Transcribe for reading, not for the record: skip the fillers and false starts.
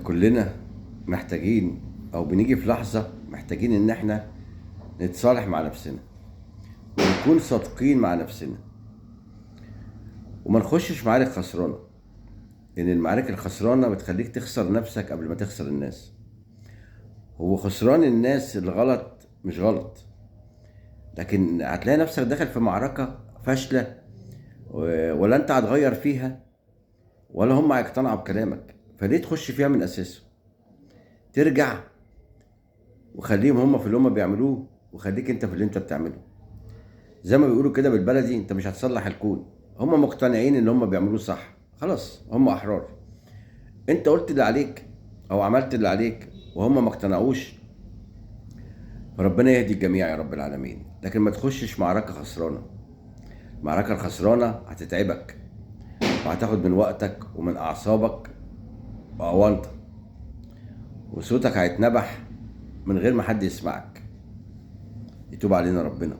كلنا محتاجين او بنيجي في لحظة محتاجين ان احنا نتصالح مع نفسنا ونكون صادقين مع نفسنا وما نخشش معارك خسرانة، لان المعارك الخسرانة بتخليك تخسر نفسك قبل ما تخسر الناس. هو خسران الناس الغلط مش غلط، لكن هتلاقي نفسك داخل في معركة فاشلة ولا انت هتغير فيها ولا هم هيقتنعوا بكلامك، فليه تخش فيها من اساسه؟ ترجع وخليهم هم في اللي هم بيعملوه وخليك انت في اللي انت بتعمله. زي ما بيقولوا كده بالبلدي، انت مش هتصلح الكون. هم مقتنعين ان هم بيعملوه صح، خلاص هم احرار. انت قلت اللي عليك او عملت اللي عليك وهم ما اقتنعوش، فربنا يهدي الجميع يا رب العالمين. لكن ما تخشش معركة خسرانة. المعركة الخسرانة هتتعبك وهتاخد من وقتك ومن أعصابك وأوانطك، وصوتك هيتنبح من غير ما حد يسمعك. يتوب علينا ربنا.